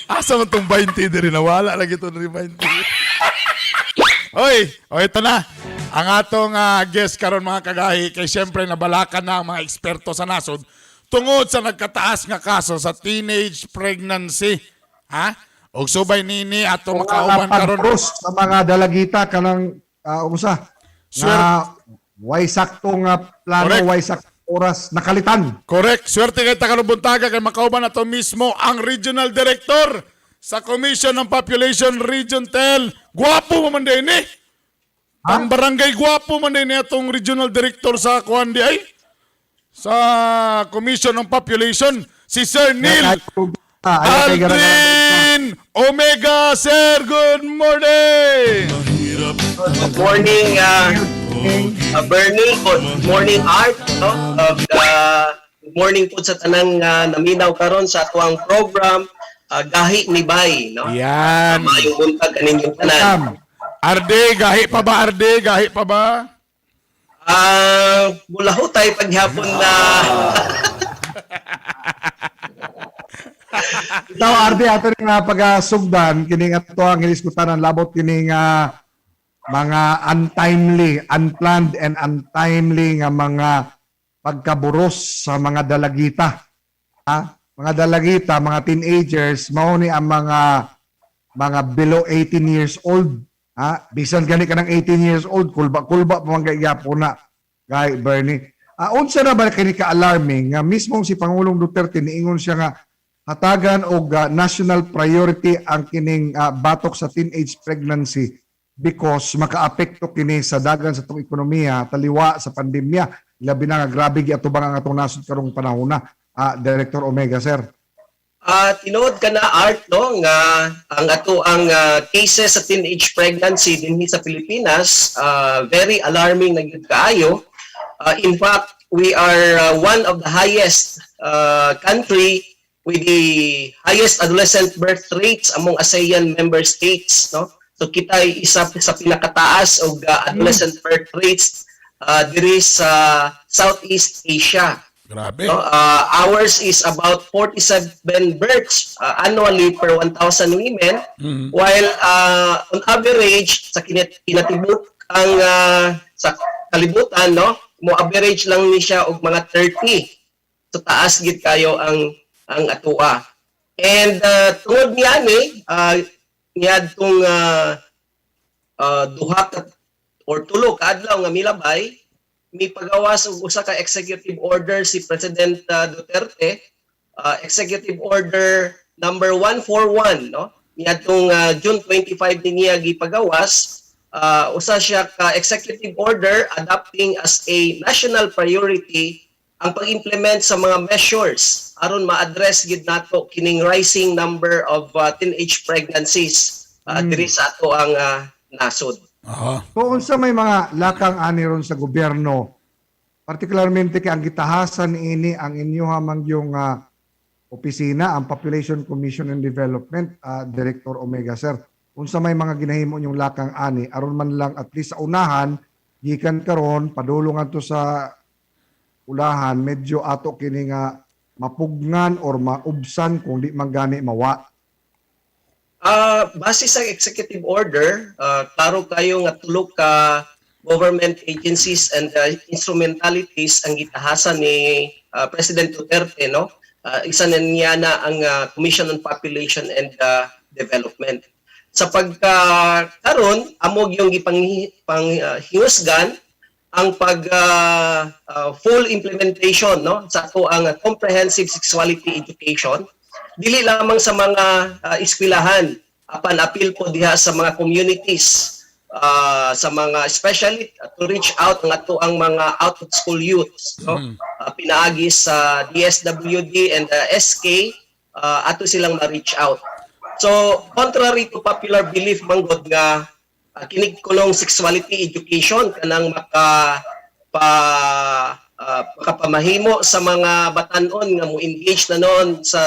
Asa man tong 20 diri, nawala lagi to diri 20. Oy, oh, ito na. Ang atong guest karon, mga kagahi, kay siyempre nabalakan na ang mga eksperto sa nasod tungod sa nagkataas nga kaso sa teenage pregnancy. Ha? Og subay nini atong makauban karon. Pagkrus sa mga dalagita kanang unsa nga way sakto nga plano, way sakto oras nakalitan. Correct. Swerte kay ta karon buntaga kay makauban nato mismo ang regional director sa Commission ng Population Region 10. Gwapo man din eh. Ang barangay gwapo man din atong regional director sa kuan di ay sa Commission ng Population, si Sir Neil Ayaw kay garangan. Aldrin Omega. Sir, good morning. Good morning, Bernie. Good morning, Art. No? Good morning po sa tanang naminaw karon sa atuang program, Gahi ni Bay. No? Yan. Maayong buntag kaninyong tanan. Welcome. Arde, gahi pa ba, Arde? Gahi pa ba? Bulaho tayo paghapon na. Ikaw, Arde, ato rin nga pagasugdan, kining ato ang hilisgutan labot kining mga untimely, unplanned and untimely nga mga pagkaburos sa mga dalagita. Ha? Mga dalagita, mga teenagers, mao ni ang mga below 18 years old. Ha? Bisan gani ka ng 18 years old, kulba-kulba pa man gyapon na. Kay Bernie. Unsa na ba kini ka-alarming nga mismo si Pangulong Duterte niingon siya nga hatagan og national priority ang kining batok sa teenage pregnancy because makaapekto kini sa dagan sa atong ekonomiya taliwa sa pandemya, labi na nga grabe giatubang ang atong nasod karong panahon na, Director Omega, sir? Tinuod ka na, Art, no, nga ang ato ang cases sa teenage pregnancy dinhi sa Pilipinas, very alarming na gyud kaayo. In fact, we are one of the highest country with the highest adolescent birth rates among ASEAN member states, no? So kita ay isa sa pinakataas og adolescent birth rates diri sa Southeast Asia. Grabe. No, ours is about 47 births annually per 1,000 women, while on average sa kinatibuk ang sa kalibutan, no, mo average lang ni siya og mga 30. So taas gid kayo ang atua. And tungod niya ni niadtong duha ka or tulo ka adlaw nga milabay, mipagawas og usa ka executive order si President Duterte, Executive Order number 141, no, niadtong June 25 ni niya gipagawas. Usa siya ka executive order adopting as a national priority ang pag-implement sa mga measures aron ma-address gid nato kining rising number of teenage pregnancies diri sa ato ang nasod. So unsa may mga lakang ani ron sa gobyerno, particularmente kay ang gitahasan ini ang inyo man yung opisina, ang Population Commission and Development, Director Omega, sir? Unsa may mga ginahimo inyong lakang ani aron man lang at least sa unahan, gikan karon padulong adto sa ulahan, medyo ato kini nga mapugnan or maubsan kung di man gani mawa? Base sa executive order, klaro kayo nga tulo ka government agencies and instrumentalities ang gitahasan ni President Duterte, no? Isa na niya na ang Commission on Population and Development. Sa pagka karon, amo yung gipang pang hingusgan ang pag full implementation, no, sa ato ang comprehensive sexuality education, dili lamang sa mga eskwelahan apan apil po diha sa mga communities, sa mga especially to reach out ang ato ang mga out of school youths, no, pinaagi sa DSWD and SK, ato silang ma-reach out. So contrary to popular belief manggod nga kinig kulong sexuality education kanang maka pa makapamahimo sa mga batanon nga mo engage na noon sa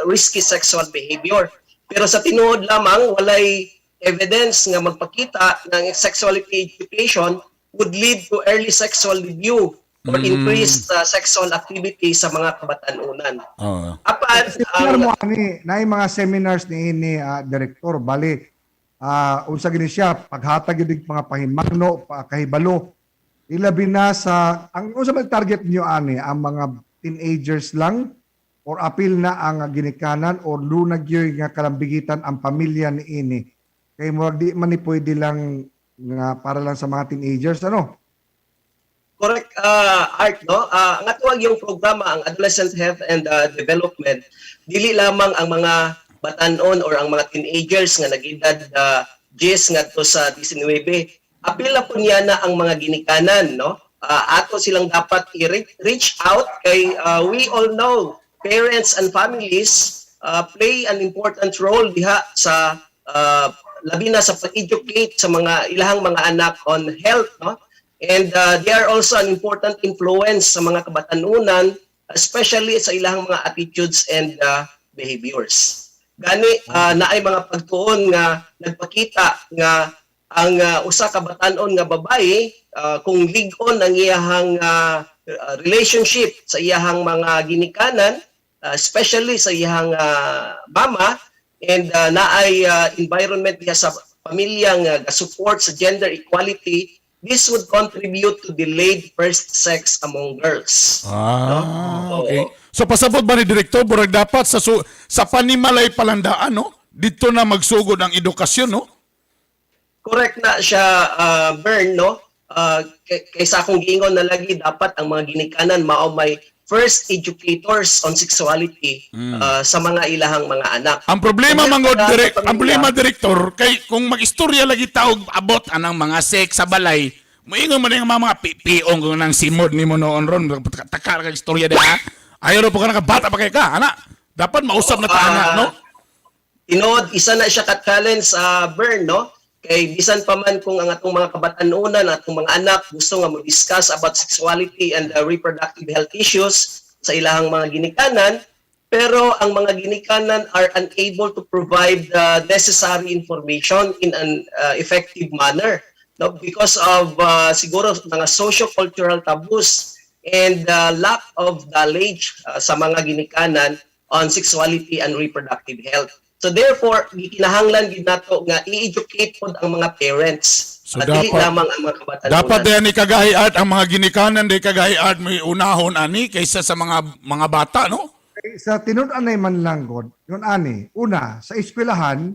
risky sexual behavior. Pero sa tinuod lamang, walay evidence nga magpakita ng sexuality education would lead to early sexual debut. or increased sexual activity sa mga kabatanunan. Oo. Apan Seminar ang mo ani, naay mga seminars ni ini direktor, bali unsa gini siya paghatag gyud og mga pahimangno, pa, kahibalo. Ilabi na sa ang unsa man target niyo ani, ang mga teenagers lang or apil na ang ginikanan or lunag gyud nga kalambigitan ang pamilya ni ini? Kay murag di man ni pwede lang nga para lang sa mga teenagers, ano? Correct, Art, no? Ang atuwag yung programa, ang Adolescent Health and Development, dili lamang ang mga batanon or ang mga teenagers nga nag-edad 10 ngadto sa 19. Apil na po niya na ang mga ginikanan, no? Ato silang dapat i-reach out kay we all know parents and families play an important role diha sa labi na sa pag-educate sa mga ilahang mga anak on health, no? And they are also an important influence sa mga kabatanunan, especially sa ilang mga attitudes and behaviors. Gani naay mga pagtuon nga nagpakita nga ang usa ka batan-on nga babae, kung lig-on ang iyahang relationship sa iyahang mga ginikanan, especially sa iyahang mama, and naay environment diha sa pamilya nga support sa gender equality, this would contribute to delayed first sex among girls. Ah, No? okay. Oo. So pasabot ba ni direktor, burag dapat sa panimalay palandaan, no? Dito na magsugod ang edukasyon, no? Correct na siya, Bern, no? Kaysa akong giingon na lagi, dapat ang mga ginikanan mao may first educators on sexuality sa mga ilahang mga anak. Ang problema Kung mangod sa direk, ang pamilya- problema, direktor, kay kung magistorya lagi taog abot anang mga sex sa balay, moingon man ang mga pipiong kung nang simod nimo noon ron, taka ka istorya diha. Ayaw ra po ka nakabata pa kay ka, ana. Dapat mausap na ta ana, no? Tinuod, isa na siya ka challenge sa Bern, no? Kay bisan pa man kung ang atong mga kabatanunan, atong mga anak gusto nga mo-discuss about sexuality and reproductive health issues sa ilahang mga ginikanan, pero ang mga ginikanan are unable to provide the necessary information in an effective manner, no, because of siguro mga socio-cultural taboos and lack of knowledge sa mga ginikanan on sexuality and reproductive health. So therefore, gikinahanglan gid nato nga i-educate pod ang mga parents. So Dili lamang ang mga kabatanunan. Dapat din ni Kagahi Art, ang mga ginikanan di Kagahi Art may unahon ani kaysa sa mga bata, no? Kay sa tinud-anay man lang god, yun ani, una, sa eskwelahan,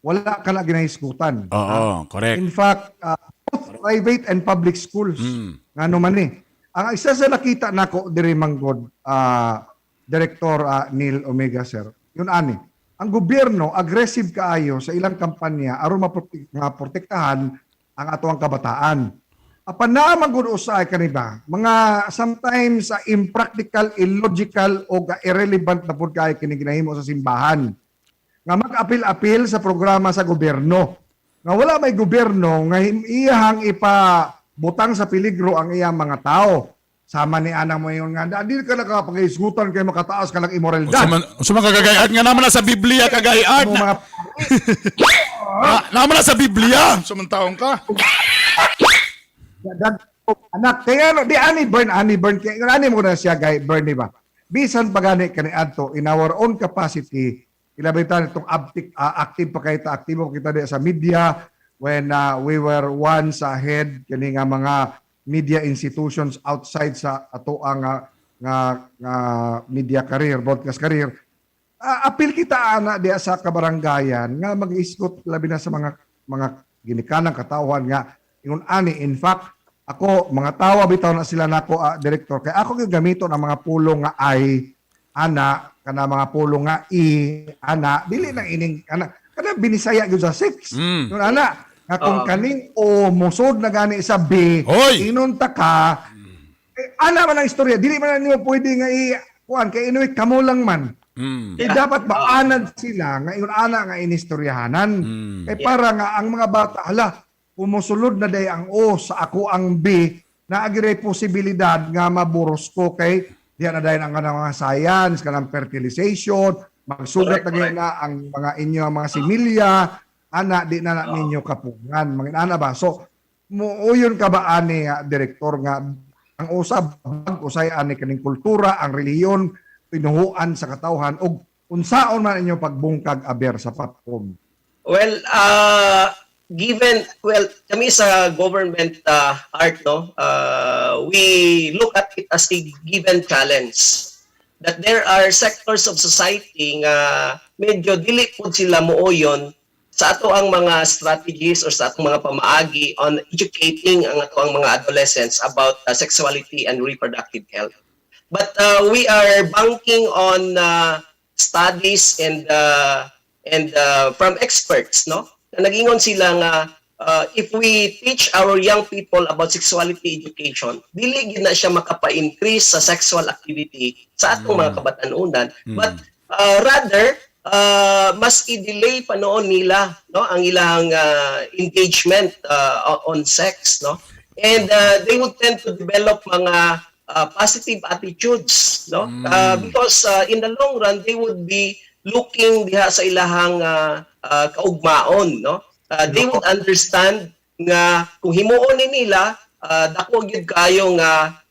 wala ka na ginahisgutan. Oo, correct. In fact, both private and public schools. Ngano man eh. Ang isa sa nakita nako diri manggod, Director Neil Omega, sir. Yun ani. Ang gobyerno aggressive kaayo sa ilang kampanya aron maprotektahan ang atoang kabataan. Apan naa man gud usahay kaniba, mga sometimes impractical, illogical o irrelevant na pud kaayo kini ginahimo sa simbahan nga mag-apil-apil sa programa sa gobyerno. Nga wala may gobyerno nga iyahang ipabutang sa peligro ang iyang mga tao. Sama ni anang mo yun nga, "Dili ka nakapag-isgutan kay makataas ka lang imoralidad." Unsa man Kagahi Art nga naman na sa Biblia, Kagahi Art? Mo Na, mga naman na sa Biblia. Unsa man taong ka? dag anak kaya ano di ani Bern, ani Bern, kaya ani mo na siya gay Bern, di ba? Bisan pa gani kani adto in our own capacity, ilabi ta itong active, active pa kay ta, aktibo kita di sa media when we were once ahead kini nga mga media institutions outside sa ato ang nga media career, broadcast career, apil kita ana diya sa kabaranggayan nga mag-isgot labi na sa mga ginikanan, katawhan nga ingon ani. In fact, ako mga tawa bitaw na sila nako, director, kay ako gyud gamiton ang mga pulong nga ay ana kana, mga pulong nga i ana, dili nang ining ana kana binisaya gyud sa sex. Yun ana nga kung Oo. kaning o musod na gani sa B, Hoy! inunta ka eh, ana man ang istorya, dili man na nimo pwede nga i kuan kay anyway kamo lang man. Eh, dapat maanad sila nga ingon ana nga inistoryahanan. Kay para nga ang mga bata, hala, pumusulod na day ang O sa ako ang B, na agire posibilidad nga maburos ko kay diyan na dayon ang kanang mga science, kanang fertilization, magsugat na gyud na ang mga inyo ang mga similya, ana di na, na ninyo kapungan. Mga ana ba? So, muuyon ka ba ani nga direktor nga Ang usab usay ani kaning kultura, ang relihiyon, tinuhuan sa katawhan ug unsaon man inyo pagbungkag aber sa POPCOM? Well, given, well, kami sa government art, no, we look at it as a given challenge that there are sectors of society nga medyo dili pud sila muuyon sa ato ang mga strategies or sa atong mga pamaagi on educating ang ato ang mga adolescents about sexuality and reproductive health. But we are banking on studies and from experts, no? Na nagingon sila nga if we teach our young people about sexuality education, dili gid na siya makapa-increase sa sexual activity sa atong mga kabatanunan, but rather mas i-delay pa noon nila, no, ang ilang engagement on sex, no? And they would tend to develop mga positive attitudes, no, because in the long run they would be looking diha sa ilahang kaugmaon, no? They would understand nga kung himuon ni nila, dako gyud kayo nga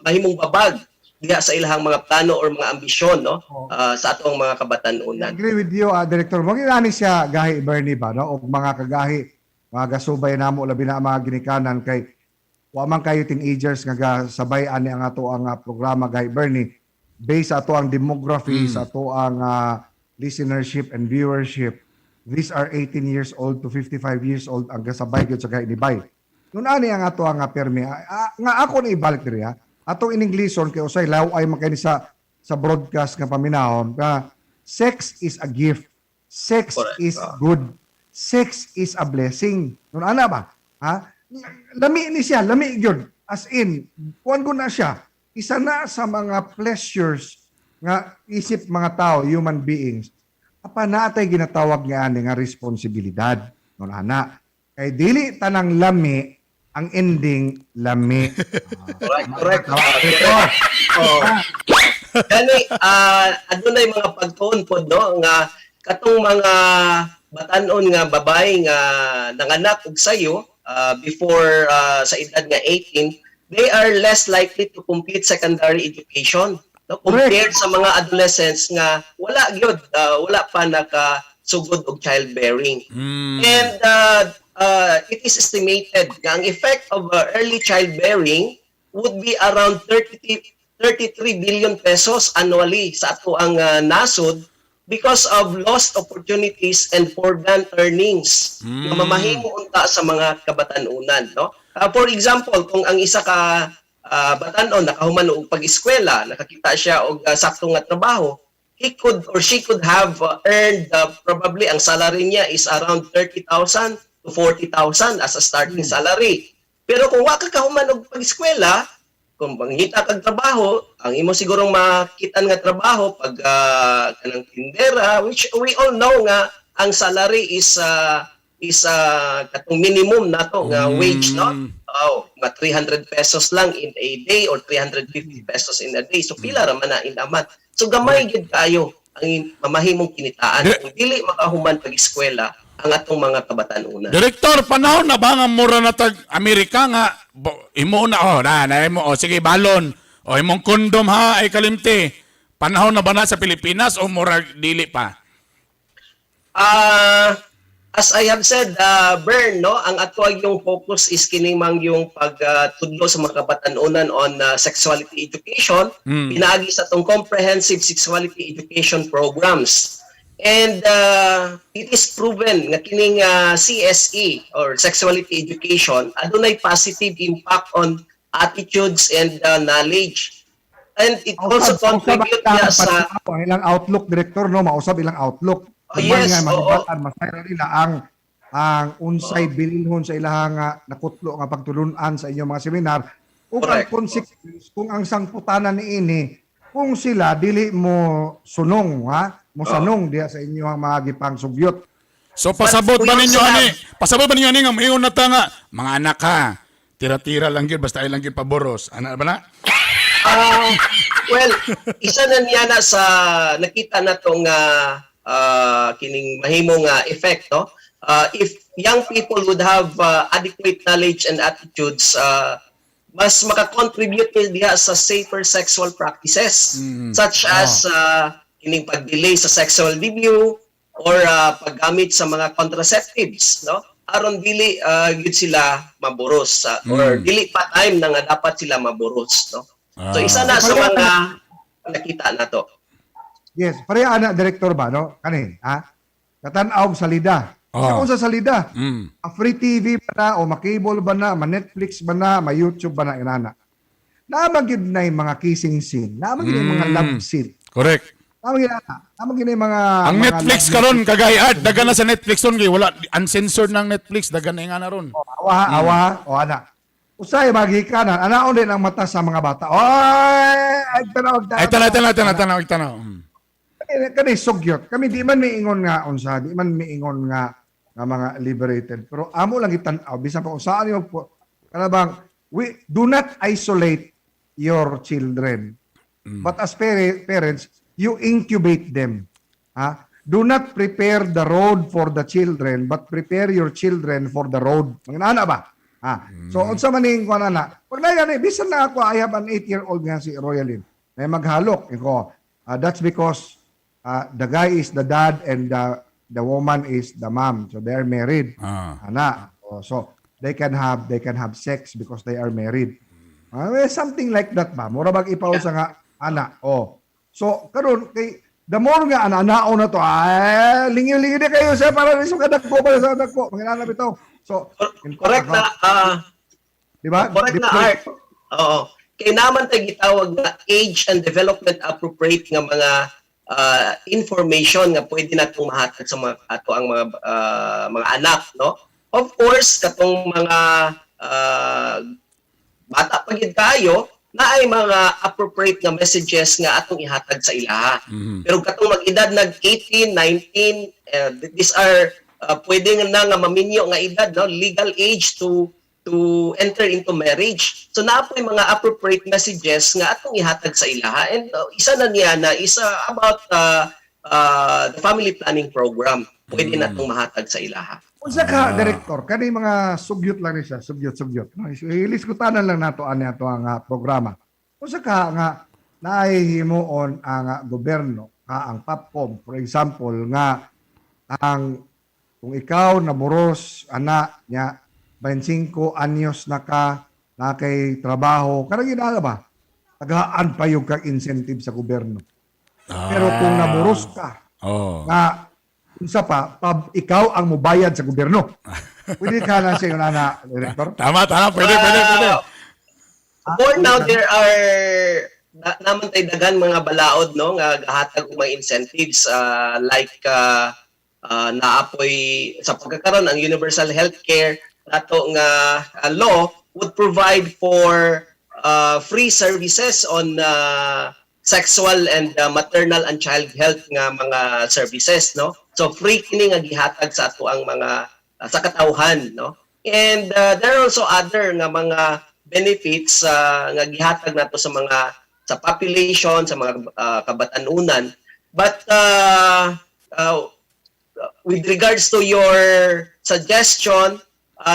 mahimong babag diha sa ilahang mga plano or mga ambisyon, no, sa atong mga kabatanunan. Agree with you, Director. Mao ani siya, Gahi Bernie ba, no? Og mga kagahi, mga gasubay namo, labi na ang mga ginikanan kay wa man kayo teenagers nga gasabay ani ang ato ang programa, Gahi Bernie. Based sa ato ang demography, sa ato ang listenership and viewership, these are 18 years old to 55 years old ang gasabay gyud sa Gahi ni Bay. Nun ani ang ato ang permi. Nga ako na ibalik diri ha. Atong ininglison kay usay law ay man kay ni sa broadcast nga paminawon nga sex is a gift. Sex is good. Sex is a blessing. Nun ana ba? Ha? Lami ni siya, lami gyud. As in, kuan ko na siya. Isa na sa mga pleasures nga isip mga tao, human beings. Apa naatay ginatawag nga ani nga responsibilidad. Nun ana. Kay dili tanang lami ang ending lami. Correct, correct. Ito. Oh. Gani adunay mga pagtuon pod, no, nga katong mga batanon nga babae nga nanganak og sayo before sa edad nga 18, they are less likely to complete secondary education, no, compared sa mga adolescents nga wala gyud wala pa nakasugod og childbearing. And it is estimated nga ang effect of early childbearing would be around 30, 33 billion pesos annually sa ato ang nasod because of lost opportunities and foregone earnings nga mamahimo unta sa mga kabatanunan, no? For example, kung ang isa ka batanon nakahuman og pag-eskwela, nakakita siya og sakto nga trabaho, he could or she could have earned probably ang salary niya is around 30,000 to 40,000 as a starting salary. Pero kung wa ka kahuman og pag-eskwela, kung mangita kag trabaho, ang imo sigurong makitan nga trabaho pag kanang tindera, which we all know nga ang salary is katong minimum nato nga wage, no? Oh, nga 300 pesos lang in a day or 350 pesos in a day. So pila ra man na in a month? So gamay gyud kayo ang mamahimong kinitaan kung dili makahuman pag-eskwela ang atong mga kabatanunan. Direktor, panahon na ba nga mura na tag Amerika nga imo na, oh na na imo, oh sige, balon o imong kondom ha ay kalimti? Panahon na ba na sa Pilipinas o mura dili pa? As I have said, Bern, no, ang ato yung focus is kining mang yung pagtudlo sa mga kabatanunan on sexuality education, pinaagi sa atong comprehensive sexuality education programs. And it is proven nga kining CSE or sexuality education adunay positive impact on attitudes and knowledge. And it also contribute niya sa ang ilang outlook, Director, no? Mausab ilang outlook. Oh, yes, nga, mga oo. batan, masayra nila ang unsay bililhon sa ilahang nakutlo nga pagtulunan sa inyong mga seminar ug ang consequence kung ang sangputanan niini kung sila dili mo sunong, ha, mo sanong diha sa inyong mga gipangsugyot. So pasabot But ba we ninyo also ani? Pasabot ba ninyo ani nga moingon na ta nga mga anak ha? Tira-tira lang gyud basta ilang gyud paboros. Ana ba na? Well, isa na niya na sa nakita na tong kining mahimo nga effect, no? If young people would have adequate knowledge and attitudes, Mas maka-contribute ni diha sa safer sexual practices such as kining pag-delay sa sexual debut or paggamit sa mga contraceptives, no, aron dili gyud sila maburos sa or dili pa time na nga dapat sila maburos, no? So isa na sa mga nakita nato. Yes, pareha ana, Director, ba, no? Kani, ha? Katan-aw salida. Sa kung sa salida, a free TV ba na o ma-cable ba na, ma-Netflix ba na, ma-YouTube ba na, inana. Naa man gyud na yung mga kissing scene, naa man gyud na yung mga love scene. Correct. Naa man gyud na, naa man gyud na yung mga Ang mga Netflix love karon kagay art dagan na sa Netflix ron kay wala uncensored ng Netflix, dagan na nga na ron. O, awa, awa, o ana. Usay magikanan, anaon din ang mata sa mga bata. Oy, ay tanaw, Ay, tanaw, tanaw, tanaw, tanaw, tanaw. Kani kani sugyot. Kami di man miingon nga unsa, di man miingon nga nga mga liberated. Pero amo lang gitan-aw bisan pa usaan yung po kana bang we do not isolate your children. But as parents, you incubate them. Ha? Do not prepare the road for the children, but prepare your children for the road. Mga ana ba? Ha? So unsa man ning kuan ana? Pag na gani bisan na ako, I have an 8-year-old nga si Royalyn. Na maghalok ko. That's because the guy is the dad and the woman is the mom. So they are married. Ana. Oh, so they can have sex because they are married. Eh, something like that ba? Mura bag ipaw sa nga ana. Oh. So karon kay the more nga ana-anao na to, ay lingiw-lingiw na kayo sa para sa kadagko para sa dagko. Mga ana bitaw. So Correct na di ba? Correct na, Art. Oo. Kay naman tayo gitawag na age and development appropriate nga mga information nga pwede natong mahatag sa mga ato ang mga mga anak, no? Of course, katong mga bata pa gid kayo na ay mga appropriate nga messages nga atong ihatag sa ilaha. Pero katong mag-edad nag 18, 19, these are pwede nga na nga maminyo nga edad, no, legal age to enter into marriage. So naa po'y mga appropriate messages nga atong ihatag sa ilaha and isa na niya na isa about the family planning program pwede natong mahatag sa ilaha. Unsa ka, Director, kani mga sugyot lang ni siya, sugyot sugyot. No, ilisgutanan lang nato ani ato ang programa. Unsa ka nga naay himuon ang gobyerno ka ang POPCOM, for example, nga ang kung ikaw naburos ana nya 25 anyos na ka na kay trabaho kanang ginala ba tagaan pa yung kag incentive sa gobyerno, pero kung naburos ka nga unsa pa pab, ikaw ang mubayad sa gobyerno, pwede ka na siya yun ana, Director? Tama, tama. Pwede, pwede, pwede. For now, there are na, naman tay daghan mga balaod, no, nga gahatag og mga incentives like naapoy sa pagkakaron ang universal healthcare nato nga law would provide for free services on sexual and maternal and child health nga mga services, no? So free kini nga gihatag sa ato ang mga sa katawhan, no? And there are also other nga mga benefits nga gihatag nato sa mga sa population, sa mga kabatanunan. But with regards to your suggestion,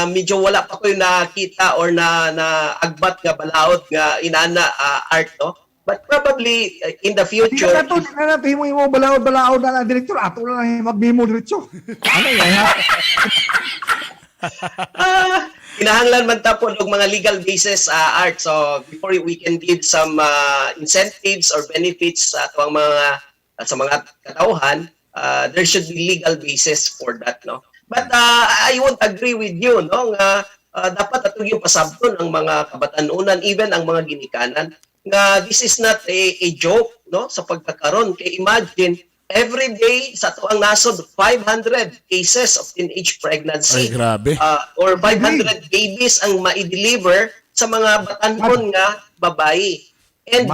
medyo wala pa ko yung nakita or na na agbat nga balaod nga inana, Art, no? But probably in the Di future na nato, di na nato himo himo balaod balaod na lang, Director, ato na lang maghimo diretso. Ano yan ha? Kinahanglan man ta po og mga legal basis, Art. So before we can give some incentives or benefits sa ato ang mga sa mga katawhan, there should be legal basis for that, no? But I won't agree with you, no, nga dapat ato yung pasabton ang mga kabatanunan, even ang mga ginikanan, nga this is not a joke, no, sa pagkakaron kay imagine every day sa ato ang nasod 500 cases of teenage pregnancy. Ay, grabe. Or 500 babies ang mai-deliver sa mga batanon nga babae. And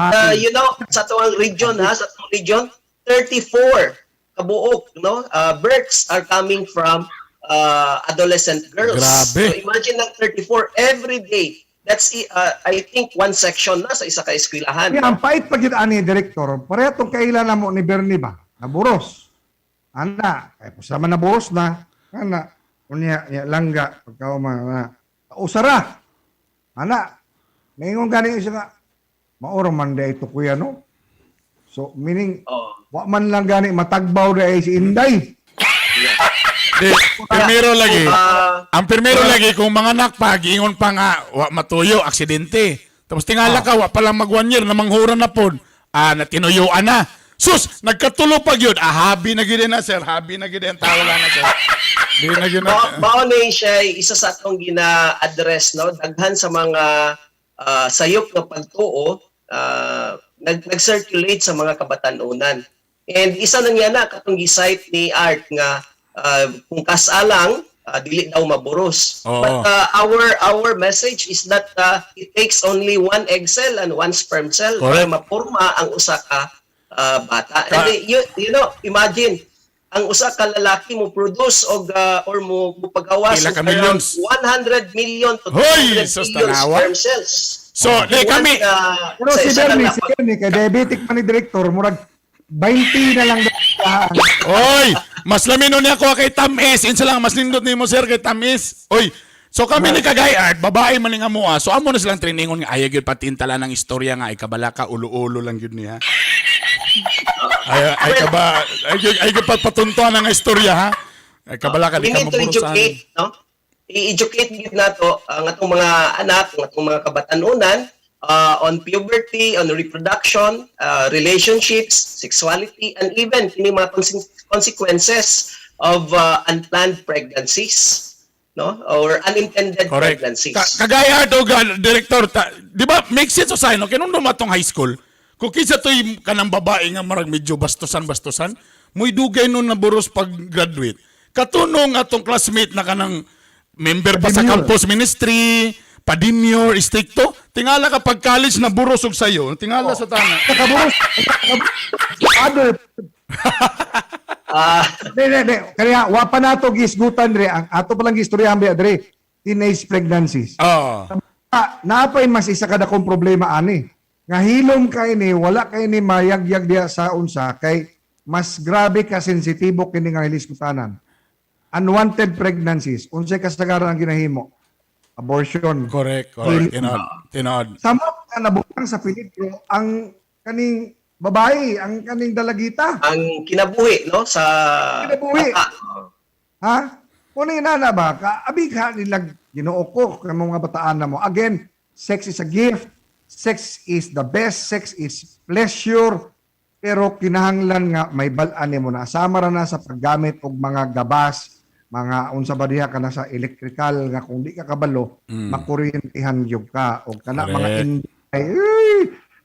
sa atuang region ha, sa atuang region 34 kabuok, no, births are coming from adolescent girls. Grabe. So imagine lang 34 every day. That's I think one section na sa isa ka eskwelahan. Kaya ang pait pag yun ani, Director, pareho tong kailan na mo ni Bernie ba? Naburos. Ana, kay pusa man naburos na. Ana, unya nya langga pagka na. Usara. Ana. Ngayon gani siya nga, mao ra man diay ito, kuya, no? So, meaning, wa man lang gani matagbaw diay si Inday. Di, primero lagi. Ah. Ang primero lagi kung mga anak pa giingon pa nga wa matuyo, aksidente. Tapos tingala ka wa pa lang mag 1 year na manghura na pod. Ah, na tinuyuan na. Sus, nagkatulo pa gyud. Ah, habi na gyud na, sir. Habi na gyud ang tao lang na, sir. Di na gyud na. Mao ni siya isa sa atong gina-address, no, daghan sa mga sayop nga pagtuo nag-circulate sa mga kabatan-unan. And isa na niya na katong gi-cite ni Art nga kung kasalang dili daw maburos. Oo. But our message is that it takes only one egg cell and one sperm cell para mapurma ang usa ka bata. And imagine ang usa ka lalaki mo produce og or mo mopagawas Pila og ka around millions? 100 million to Hoy, 200 sus, billion tanawa. sperm cells. So, di kami Pero sa si isa Bernie, lang si Bernie, kay diabetic pa ni director, murag 20 na lang daw. Oy, mas lamino niya ako kay Tamis. Insa lang mas nindot nimo, sir, kay Tamis. Oy, so kami ni Kagay Art, babae man nga mo ah. So amo na silang trainingon nga ayaw gyud patintala ng istorya nga ay kabala ka ulo-ulo lang gyud niya. Ay kaba ay gyud patuntuan ang istorya ha. Ay kabala ka We di ka need to maburusan. educate, no? I-educate gid nato ang atong mga anak, ang atong mga kabatanunan on puberty, on reproduction, relationships, sexuality, and even kini mga consequences of unplanned pregnancies, no? Or unintended Correct. pregnancies. Kagaya Art og director, ta, di ba make sense usay no kay nung dumatong high school, kung kinsa to'y kanang babae nga marag medyo bastusan-bastusan, mo'y dugay nun na buros pag graduate. Katunong atong classmate na kanang member pa sa Pademure. campus ministry, pademure, stricto, tingala ka pag college na buros og sayo, tingala sa tana. Nakaburos. Other. Di, di, di. Kaya, wa pa nato gisgutan dre. Ang ato palang gistoryahan biya dre. Teenage pregnancies. Oo. Ah, naapay mas isa kada kong problema ani. Nga hilom kay ni, wala kay ni mayagyag diya sa unsa kay mas grabe ka sensitibo kini nga hilisgutanan. Unwanted pregnancies, unsay kasagaran ang ginahimo? Abortion. Correct, correct. Tinod, tinod. Samot nga nabutang sa peligro ang kaning babae, ang kaning dalagita. Ang kinabuhi, no, sa Kinabuhi. bata. Ha? Kung inana ba, kaabi ka nilag Ginoo ko kay mga bataan na mo. Again, sex is a gift. Sex is the best. Sex is pleasure. Pero kinahanglan nga may bal-an nimo na. Sama ra na sa paggamit og mga gabas, mga unsa ba diha ka na sa electrical nga kung di ka kabalo, makuryentihan gyud ka og kana mga ay, uy,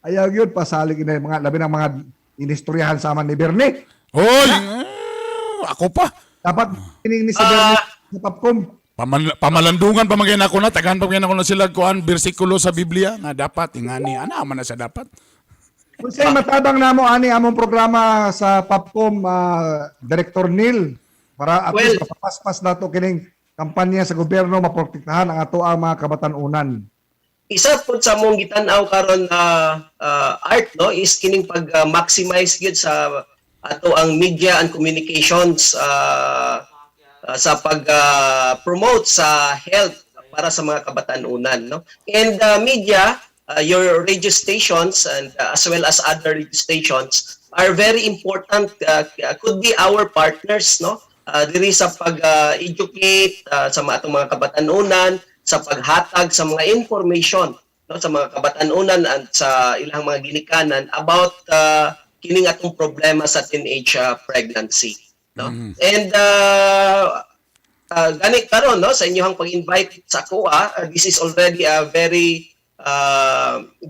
ayaw gyud pasalig na mga labi ng mga inistoryahan sama ni Bernie. Hoy, ako pa. Dapat kining ni si Bernie sa Popcom. Pamalandungan pa man ako na, tagahan pa man ako na sila kuan bersikulo sa Biblia nga dapat ingani ana man na siya dapat. Unsay matabang namo ani among programa sa Popcom, Director Neil, para at least Well- mapapaspas nato kining kampanya sa gobyerno maprotektahan ang ato ang mga kabatan-unan. Isa pud sa among gitan-aw karon na art, no, is kining pag maximize gyud sa ato ang media and communications sa pag promote sa health para sa mga kabatan-unan, no, and media, your radio stations and as well as other radio stations are very important, could be our partners, no, diri sa pag educate sa mga atong mga kabatan-unan, sa paghatag sa mga information, no, sa mga kabatan-unan at sa ilang mga ginikanan about kining atong problema sa teenage pregnancy, no. And gani karon, no, sa inyong pag-invite sa akoa, this is already a very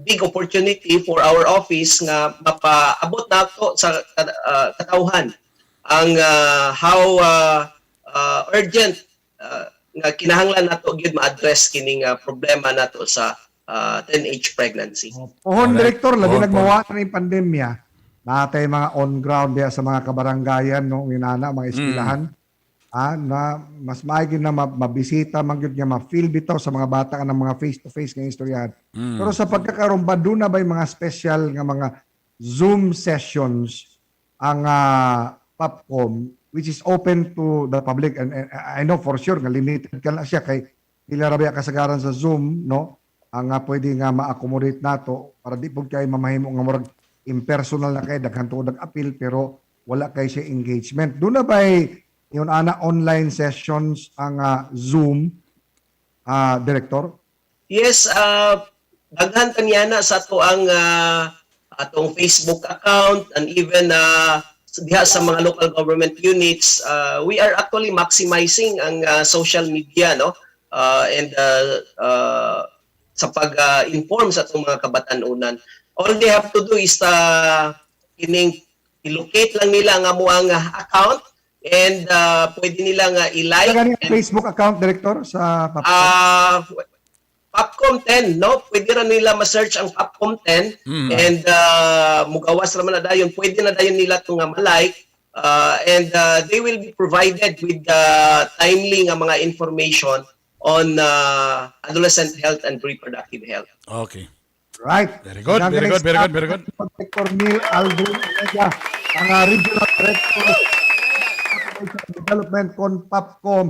big opportunity for our office nga mapaabot nato sa katawhan ang how urgent nga kinahanglan nato gyud ma-address kining problema nato sa teenage pregnancy. Pohon, Correct. Director, labi Pohon, nagmawa na yung pandemya. Natay mga on ground diya sa mga kabaranggayan, no, inana, mga eskwelahan. Ah, na mas maigi na mabisita man gyud nga ma-feel bitaw sa mga bata ng mga face to face nga istoryahan. Pero sa pagkakaroon ba doon na ba yung mga special nga mga Zoom sessions ang Popcom which is open to the public and I know for sure nga limited ka na siya kay pila ra ba kasagaran sa Zoom, no? Ang pwede nga ma-accommodate nato para di pud kay mamahimo nga murag impersonal na kay daghan tuod appeal pero wala kay siya engagement. Doon na ba'y yun ana online sessions ang Zoom, Director? Yes, daghan kanyana sa ato ang atong Facebook account and even diha sa mga local government units, we are actually maximizing ang social media, no? And sa pag-inform sa atong mga kabatanunan. All they have to do is kining i-locate lang nila ang amuang account and pwede nila nga i-like Sa ganing and Facebook account, Director, sa Popcom? Popcom 10, no? Pwede ra nila ma-search ang Popcom 10 and mugawas ra man na dayon. Pwede na dayon nila ito nga ma-like and they will be provided with timely nga mga information on adolescent health and reproductive health. Okay. Right. Very good, very good, very good, very good. Director Neil Aldrin Omega, ang Regional Director of Population Development CONPOPCOM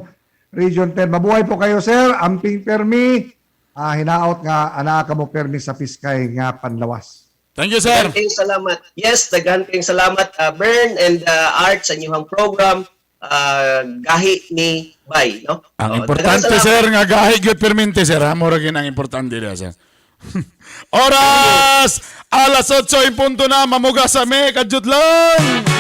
Region 10. Mabuhay po kayo, sir. Amping permi. Hinaot nga anaa kamo permi sa piskay nga panlawas. Thank you, sir. Daghan kayong salamat. Yes, daghan kayong salamat, Bern and Art, sa inyong program. Gahi ni Bay, no? Ang Oh, importante, daghan salamat. sir, nga gahi gyud permente, sir. Ha? Mura gyud ang importante diha, sir. Oras! Alas 8 in punto na, mamuga sa me, kadyot lang!